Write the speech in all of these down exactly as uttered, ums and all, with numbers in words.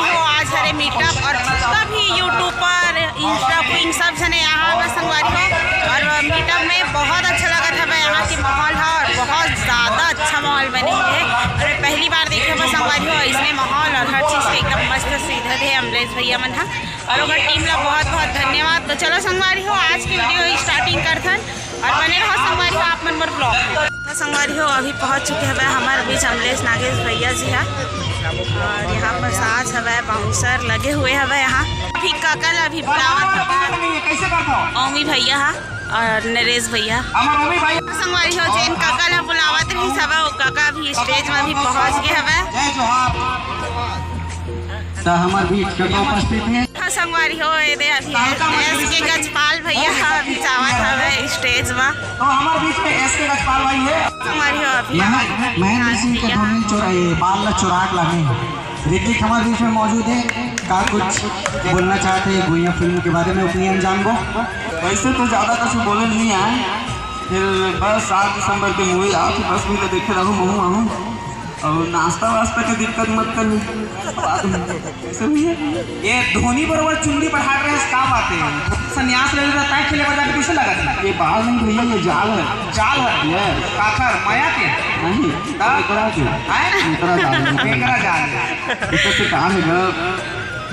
हो आज हरे मीटअप और जितना भी यूट्यूबर, इंस्टा क्वीन, सब जने यहाँ बस संगवारी हो। और मीटअप में बहुत अच्छा लगत हवे यहाँ के माहौल है और बहुत ज्यादा अच्छा माहौल बने हुए है। और मैं पहली बार देखे बस संगवारी हो इसमें माहौल और हर चीज के एकदम मस्त सीधे थे अमलेश भैया मन हा। और ओकर टीम ला बहुत बहुत धन्यवाद। तो चलो संगवारी हो आज की वीडियो स्टार्टिंग करथन और बने रहो संगवारी हो आप मन मोर ब्लॉग में। तो संगवारी हो अभी पहुँच चुके हवे हमारे बीच अमलेश नागेश भैया जी हा। और यहाँ पर साथ हवे बाउंसर लगे हुए हवे यहाँ। अभी कका ला अभी बुलावत हवे ओमी भैया हा और नरेश भैया। संगवारी हो जेन कका ला बुलावत रही हवे वो कका अभी स्टेज में भी पहुँच गए हवे। तो हमारे बीच कका उपस्थित है। हाँ संगवारी हो ये दे अभी एस के गजपाल भैया हा अभी जावत हवे स्टेज में। तो हमारे बीच में एस के गजपाल भाई है। संगवारी हो अभी महेंद्र सिंह के धोनी चोरा ये बाल ला चोराट लाने ऋतिक हमारे बीच में मौजूद है। का कुछ बोलना चाहते हैं गुइया फिल्म के बारे में ओपिनियन जानबो। वैसे तो ज्यादा कुछ बोले नहीं आए, फिर बस सात दिसंबर के मूवी आप बस भी तो देखे रहू महू आहू। और नाश्ता वास्ता के दिक्कत मत कर। कैसे भैया? ये धोनी बरोबर चुंदी बढ़ा रहे हैं, का बात है? संन्यास ले लेता है, खेले बता कैसे लगा था? ये बाल नहीं भैया, ये जाल है। जाल है? ये। काखर, माया के? नहीं, ता? एकरा के। हैं? एकरा जाल है। एकरा जाल है। इसे से कहा है गा,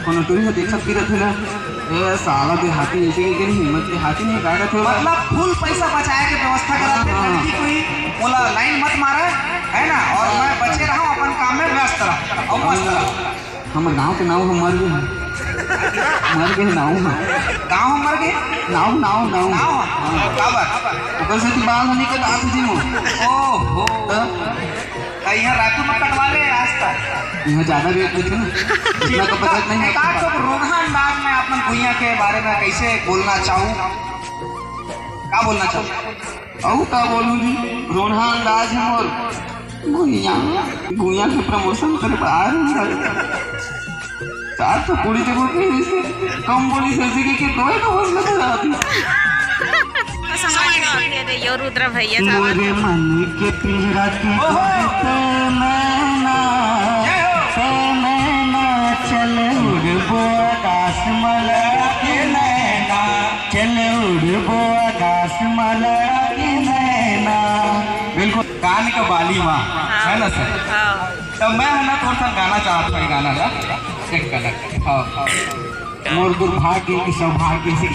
कोनो टूरी से देखत भी रहते ना। ए साला देहाती ऐसे के नहीं, हिम्मत देहाती नहीं, का कहते हो? मतलब फुल पैसा बचाए के व्यवस्था करा थे, हाँ, हाँ। लड़की कोई बोला लाइन मत मारा, है ना? और मैं बचे रहा हूँ अपन काम में व्यस्त रहा और मस्त रहा। हमर गांव के नाव हम मर गए हैं। मर गए नाव हम। गांव हम मर गए? नाव, नाव, नाव। नाव हम? हाँ। काबर? ओकर से बाल होने के बाद जी मो। ओ हो। तो? तो यहाँ रायपुर में कटवा ले रास्ता। यहाँ ज्यादा रेट देते ना। इतना तो बजट नहीं है। एक आध तो रोगहा अंदाज में अपन भुइयां के बारे में कैसे बोलना चाहूँ? का बोलना चाहूँ? अउ का बोलूं जी, रोनहा अंदाज है मोर। गुइया, गुइया के प्रमोशन करे बर आए रहे हैं। चार तो पूरी जगह पे इसे कम बोली से सीखी कि कोई तो बोल नहीं आती। तो संगवारी हो, ये दे, यो रुद्र भैया जावत मोरे मन के पिंजरा के तोड़ते नैना, ते नैना चल उड़बो आकाश में लड़ा के नैना। चल उड़बो आकाश में लड़ा के नैना। बिल्कुल कान के बाली माँ, है ना सर? हाँ। तो मैं है ना तोर साथ गाना चाहत हूँ ये गाना ला। एक कनक। हाँ। मोर दुर्भाग्य की सौभाग्य से।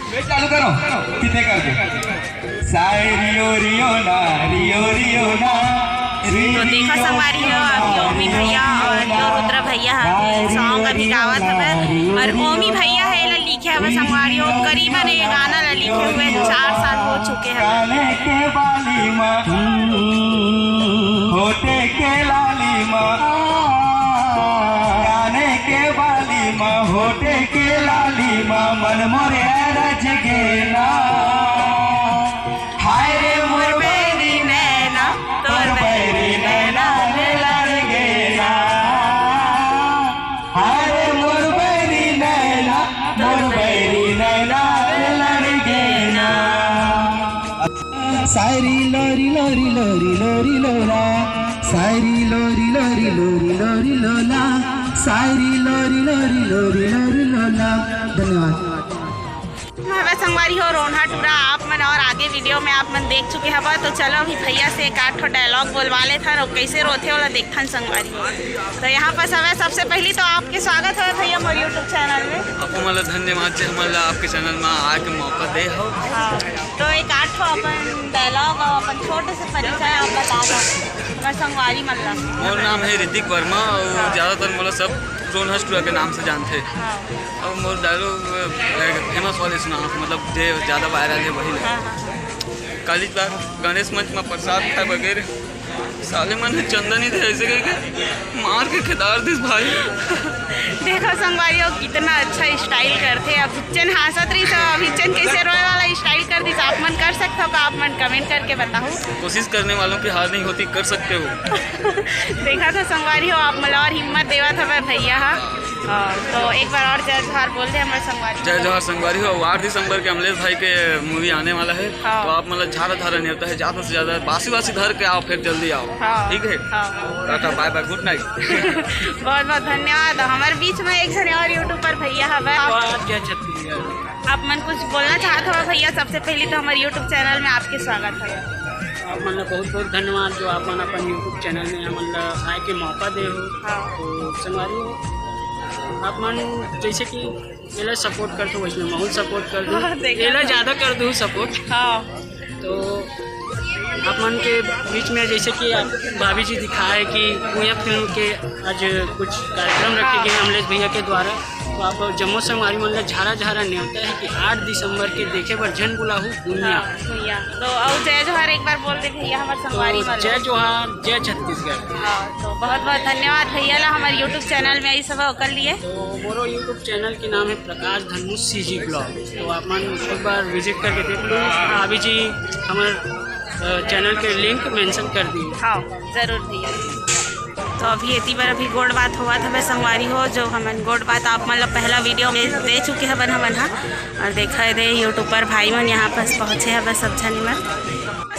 मैं चालू करो। कितने कर दे? साए रियो रियो ना, रियो रियो ना। तो देखा संगवारी हो, अभी ओमी भैया और यो रुद्र भैया अभी सॉन्ग अभी गावत हवे और ओमी भैया है ला लिखे हवे संगवारी हो, करीबन ये गाना ला लिखे हुए चार साल हो चुके हैं। गाने के बाली माँ, होटे के लाली माँ, गाने के बाली माँ, होटे के लाली माँ, मन मोरे रज गेना। हाय रे मोर बैरी नैना, तोर बैरी नैना रे लड़ गेना। हाय रे मोर बैरी नैना, मोर बैरी नैना रे लड़ गेना। सायरी लोरी लोरी लोरी लोरी लोला, सायरी लोरी लोरी लोरी लोरी लोला, सायरी लोरी लोरी लोरी लोरी लोला। धन्यवाद। हवे संगवारी हो रोनहा टूरा आप मन और आगे वीडियो में आप मन देख चुके हवा। तो चलो अभी भैया से एक आध ठो डायलॉग बोलवा लेथन और कैसे रोथे ओला देखथन संगवारी हो। तो यहाँ पर हवे सबसे पहली तो आपके स्वागत है भैया मोर YouTube चैनल में। आपको मतलब धन्यवाद जे हमन ला आपके चैनल में आए के मौका दे हो। हाँ, तो एक आध ठो अपन डायलॉग और अपन छोटे से परिचय आप बता दो हमारे संगवारी मन ला। मोर नाम है ऋतिक वर्मा और हाँ। ज़्यादातर मोला सब रोनहा टूरा के नाम से जानते। हाँ। अब मोर डायलॉग फेमस वाले सुना, मतलब जे ज्यादा वायरल है वही ना। हाँ, हाँ। काली बार गणेश मंच में प्रसाद खाए बगैर साले मन हे चंदा नहीं दे ऐसे करके मार के खेदार दिस भाई। देखो संगवारी हो कितना अच्छा स्टाइल करथे। अब हिच्चन हांसत रही तो अब हिच्चन कैसे रोए वाला स्टाइल कर दिस। आप मन कर सकते हो तो आप मन कमेंट करके बताओ। कोशिश करने वालों की हार नहीं होती, कर सकते हो। देखा था संगवारी हो आप मला और हिम्मत देवा था मैं भैया हा। हाँ, तो एक बार और जय जोहार बोल दे हमर संगवारी। जय जोहार संगवारी हो, आठ दिसंबर के अमलेश भाई के मूवी आने वाला है। हाँ। तो आप मतलब झारा झारा नेवता है, ज्यादा से ज्यादा बासी वासी धर के आओ, फिर जल्दी आओ। हाँ। ठीक है। हाँ। टाटा, बाय बाय, गुड नाइट। बहुत बहुत धन्यवाद। हमर बीच में एक झने और यूट्यूबर भैया हवे। आप मन कुछ बोलना चाहत हवे भैया? सबसे पहली तो हमर यूट्यूब चैनल में आपके स्वागत है। आप मन ला बहुत बहुत धन्यवाद जो आप मन अपन यूट्यूब चैनल में हमन ला आए के मौका दे हो। हाँ। तो संगवारी हो, आप मन जैसे कि एला सपोर्ट कर दो, वैसे माहौल सपोर्ट कर दो, हाँ, देखा एला तो। ज्यादा कर दो सपोर्ट। हाँ। तो आप मन के बीच में जैसे कि आप भाभी जी दिखाए कि पूजा फिल्म के आज कुछ कार्यक्रम रखे हाँ। गए हैं अमलेश भैया के द्वारा, तो आप जम्मो संगवारी मन ला झारा झारा नेवता है कि आठ दिसंबर के देखे बर झन बुलाहू दुनिया। हाँ, भैया। तो और जय जोहार एक बार बोल दे भैया हमर संगवारी तो मन ला। जय जोहार, जय छत्तीसगढ़। हाँ, तो बहुत बहुत धन्यवाद भैया ला हमर यूट्यूब चैनल में आई सब ओकर लिए। तो मोरो यूट्यूब चैनल के नाम है प्रकाश धनुष सीजी ब्लॉग, तो आप मन एक बार विजिट करके देख लो। अभी जी हमर अ, चैनल के लिंक मेंशन कर दी। हाँ, जरूर भैया। तो अभी एती बर अभी गोड़ बात होवत हवे संगवारी हो, जो हमन गोड़ बात आप मन ला पहला वीडियो में दे चुके हवन हमन हा। और देखा दे यूट्यूबर भाई मन यहाँ पास पहुँचे हवे सब झन मन।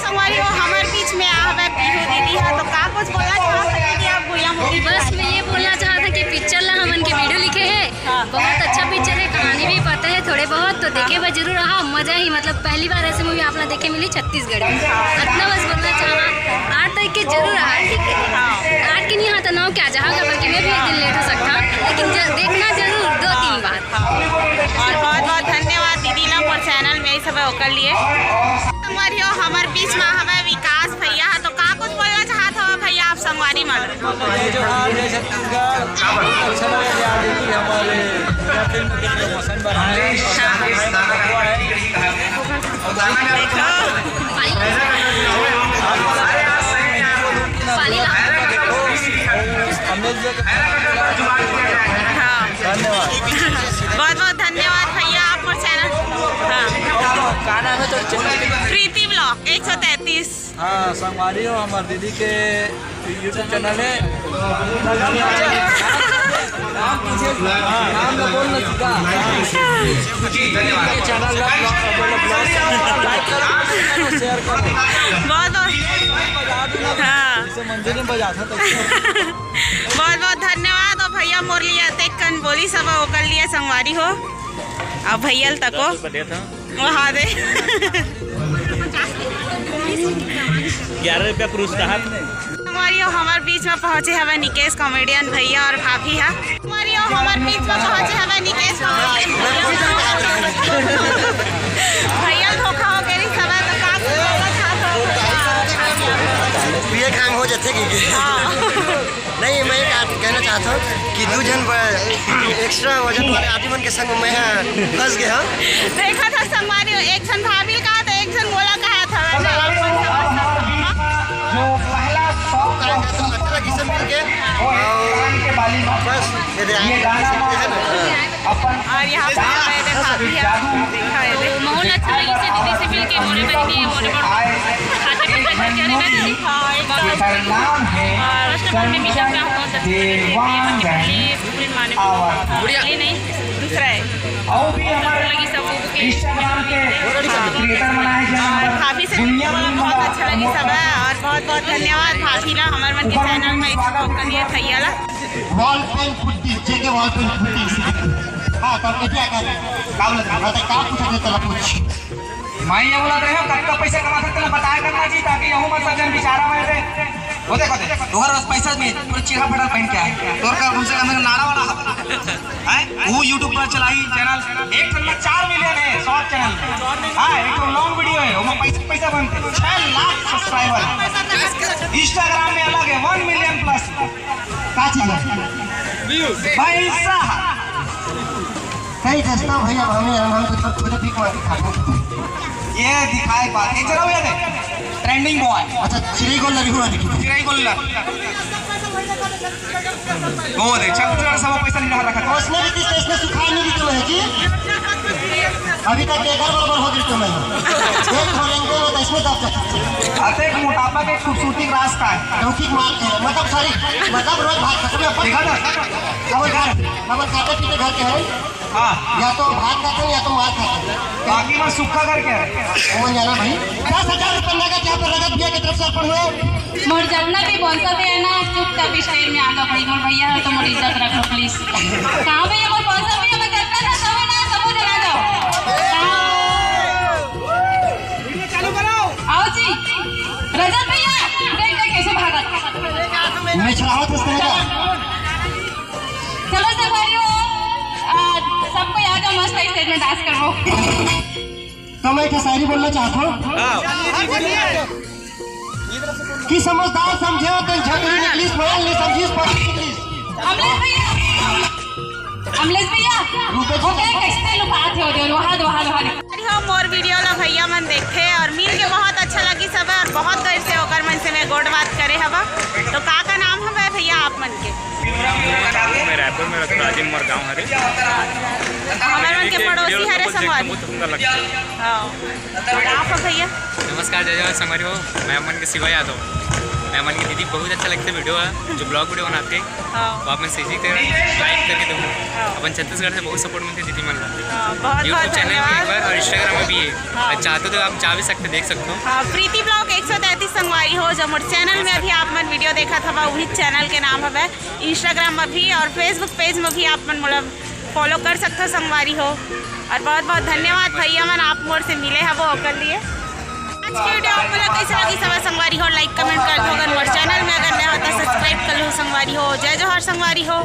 संगवारी हो, हमर बीच में आ हवे पीहू दीदी हा, तो का कुछ बोलना चाहत हवे दीदी आप भैया मोदी? बस मैं ये बोलना चाहत हूँ कि पिक्चर ला हमन के वीडियो लिखे है, हाँ। बहुत अच्छा पिक्चर है, कहानी भी पता है थोड़े बहुत, तो देखे बर जरूर रहा, मजा ही, मतलब पहली बार ऐसे मूवी आप ला देखे मिली छत्तीसगढ़ में। इतना बस बोलना चाहा, आठ तारीख के जरूर रहा, ठीक है? हाँ। आठ के नहीं आता, नौ के आ जाहा, बल्कि मैं भी एक दिन लेट हो सकता, लेकिन ज-, देखना जरूर दो तीन बार। हाँ। और बहुत बहुत धन्यवाद दीदी ना, मोर चैनल में सब ओकर लिए। संगवारी हो, हमर बीच में हवे विकास भैया, तो का कुछ बोलना चाहत हो भैया आप संगवारी मन? जय जोहार, जय छत्तीसगढ़। बहुत अच्छा लगा कि आज भी हमारे पूजा फिल्म के प्रमोशन पर आए हैं। और देखो। अमलेश जी का हाँ। धन्यवाद। बहुत बहुत धन्यवाद भैया, आप मोर चैनल। हाँ। का नाम है तोर चैनल के? प्रीति ब्लॉग एक सौ तैंतीस। हाँ, संगवारी हो, हमर दीदी के यूट्यूब चैनल है। नाम ला बोल ना सीधा। दीदी के चैनल ला ब्लॉग, मतलब ब्लॉग सब्सक्राइब करो, शेयर करो। बहुत बहुत, हाँ। जैसे मंदिर में बजाता तो बहुत बहुत धन्यवाद। और भैया मोर लिए अतेक कन बोली सब ओकर लिए संगवारी हो। अब भैया ल तको। वहाँ दे। ग्यारह रुपया पुरस्कार। संगवारी हो, हमर बीच में पहुँचे हवे निकेश कॉमेडियन भैया और भाभी हा। संगवारी हो, हमर बीच में पहुँचे हवे निकेश कॉमेडियन भैया। भैया धोखा हो गई सब, तो का कुछ बोलना चाहत हो? पिए खाए में हो जाथे कि? हाँ। नहीं, मैं ये कहा-, कहना चाहता हूँ कि दू झन ब-, एक्स्ट्रा वजन वाले आदमी मन के संग में मैं फंस गया हूँ। देखा था संगवारी, एक झन भाभी कहा था, एक झन मोला कहा था। जो पहला सौ तो अचानक ही सब मिल के और बस ये दे आए, ये गाना सीखते हैं ना। और यहाँ पे हमारे भाभी है, देखा है, तो माहौल अच्छा लगी से दीदी से मिलके, मोरे बहनी है, मोरे बड़ खाते पीते घर के रहना चाहिए। हाँ, एकदम। और फर्स्ट टाइम में मिशन का बहुत अच्छा लगा, ये मत कि प्लीज पूरे माने को, ये नहीं, दूसरा है। और भी हमारे लगी सब लोगों के Instagram के creator बनाए, जो और भाभी से दुनिया मिलके भर में बहुत अच्छा लगी सब है। और बहुत बहुत धन्यवाद भाभी ला, हमारे मन के चैनल में इस लोग के लिए थैया ला। वॉल पेन पुट्टी, जेके वॉल पेन पुट्टी। हाँ, तब एतिया का, का बोलत रहे? बता, का पूछत रहे, तेला पूछ। मैं ये बोलत रहे हूँ, कतका पैसा कमा सकते ना, बताया करना जी, ताकि यहू मत सब जन बिचारा में दे। वो देखो, देख, तोहर बस पैसा में पूरा चीरा फटा पहन के आए। तोर का कम से कम नाड़ा वाला है। वो YouTube पर चलाई चैनल, एक चैनल में चार मिलियन है, शॉर्ट चैनल में। हाँ, एक तो लॉन्ग वीडियो है, वो पैसा, पैसा बनते। छह लाख सब्सक्राइबर। Instagram में अलग है, वन मिलियन प्लस। का चीज है? पैसा। सही जस्ता भैया, हमें, हम, हम तो खुद भी कमा के खाते हैं। ये दिखाए बात, ये चला भैया दे। ट्रेंडिंग बॉय। अच्छा, चिड़ै गोल लगी हुआ देखिए। चिड़ै गोल लग। वो दे, चल, तू सब पैसा नहीं रहा रखा। उसने भी किस, इसने सुखाई नहीं दी तुम्हें जी? अभी तक एकर बराबर हो गई तुम्हें। एक खोलेंगे वो तो इसमें दब जाता। अरे, एक मोटापा के खूबसूरती का रास्ता है। क्योंकि मा-, मतलब, सॉरी, मतलब, रोज भाग सकते हैं। देखा था? अब यार, हमर खाते पीते घर के हवे। हाँ। या तो भात खाते हैं या तो मार खाते हैं। बाकी मैं सुक्खा करके आए। ओमन जाना भाई। दस हजार रुपये नगद यहाँ पर रजत भैया की तरफ से अर्पण हुए। मोर जतना भी बोलता भी है ना, चुपचाप स्टेज में आना भाई। मोर भैया है तो मोर इज्जत रख लो प्लीज। कहाँ भैया मोर बोलता भी है, मैं जतना था सब है ना, सबको जला दो। आओ जी, रजत भैया, देख देख कैसे भागत। मैं चलावत हूँ इसको। चलो संगवारी हो, आ, सबको यहाँ का मस्त स्टेज में डांस करबो। तो मैं एक शायरी बोलना चाहता हूँ कि समझदार समझे हो तो झगड़ी इंग्लिश, मोबाइल नहीं समझी, पढ़ी इंग्लिश। अमलेश भैया, अमलेश भैया, रुको। ओके, कैसे लुकाते हो, दे, वहाँ दो, वहाँ दो, वहाँ दो। अरे हो, मोर वीडियो ला भैया मन देखथे और मिल के बहुत अच्छा लगी सब, और बहुत देर से ओकर मन से मैं गोठ बात करे हवा। तो का का नाम हवे भैया आप मन के? मैं रायपुर में रहता हूँ, राजिम मोर गाँव हरे। हमर मन के पड़ोसी हरे संगवारी। बहुत सुंदर लगता है। हाँ। और आप हो भैया? नमस्कार, जय जोहार संगवारी हो, मैं मन के शिवा यादव। मैं मन के दीदी बहुत अच्छा लगता है वीडियो है, जो ब्लॉग वीडियो बनाते हैं। हाँ। वो आप मन से इसी तरह लाइक करके दो। हाँ। अपन छत्तीसगढ़ से बहुत सपोर्ट मिलती है दीदी मन ला। हाँ, बहुत बहुत YouTube चैनल में एक धन्यवाद। बार और Instagram में भी है। हाँ। चाहते हो तो आप जा भी सकते, देख सकते हो। हाँ, प्रीति ब्लॉग एक सौ तैंतीस संगवारी हो, जो मोर चैनल में अभी आप मन वीडियो देखा था, वही चैनल के नाम हवे। Instagram में भी और Facebook पेज में भी आप मन मोला फॉलो कर सकते हो संगवारी हो। और बहुत बहुत धन्यवाद भैया मन, आप मोर से मिले हवो ओकर लिए। आज की वीडियो आप मन ला कैसे लगी सब संगवारी हो, लाइक कमेंट कर दो। अगर मोर चैनल में अगर नया हो तो सब्सक्राइब कर लो संगवारी हो। जय जोहार संगवारी हो।